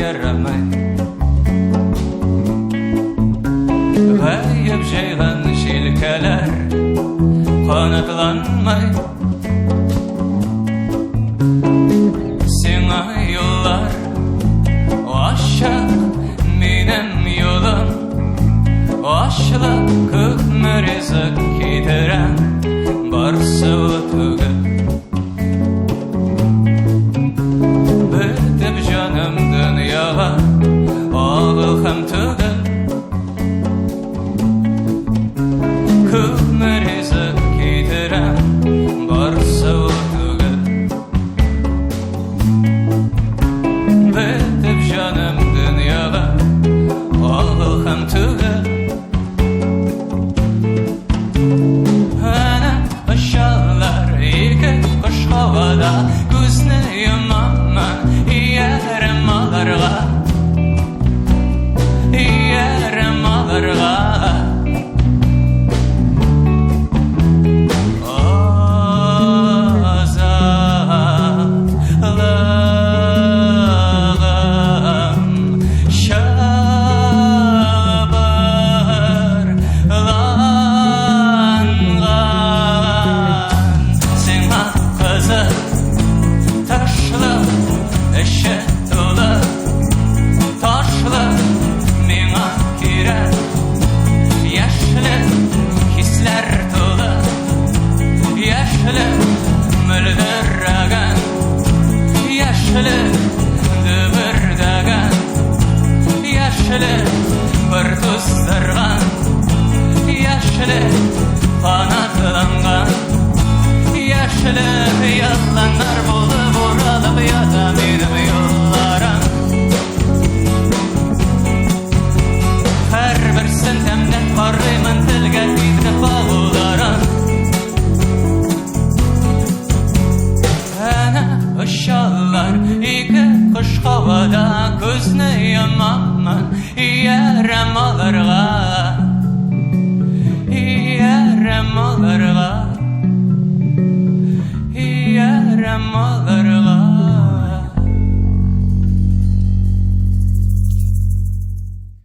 ярамый. Гаеп җыйган җилкәләр канатланмый. Сиңа юллар ачык, минем юлым ачлык, күпме ризык китерәм, барсы ул түгел. Бетеп җаным дөньяга агыл һәм түгел. Күпме ризык китерәм, барсы ул түгел. Бетеп җаным дөньяга агыл һәм түгел. Әнә очалар ике кош һавада, күзне йомаммы, иярем аларга, иярем аларга. Азатлыгым чылбырланган. Сиңа кызы тырышлык эше тулы, ташлы миңа кирәк. Яшьлек хисләр тулы, яшьлек мөлдерәгән, яшьлек дөбердәгән, яшьлек бер туздырган, яшьлек канатланган, яшьлек яланнар булып уралып ята минем юлларым. Һәрберсен тәмләп карыймын, телгә тидереп агуларын. Әнә очалар ике кош һавада, күзне йомаммын, иярәм аларга, иярәм аларга.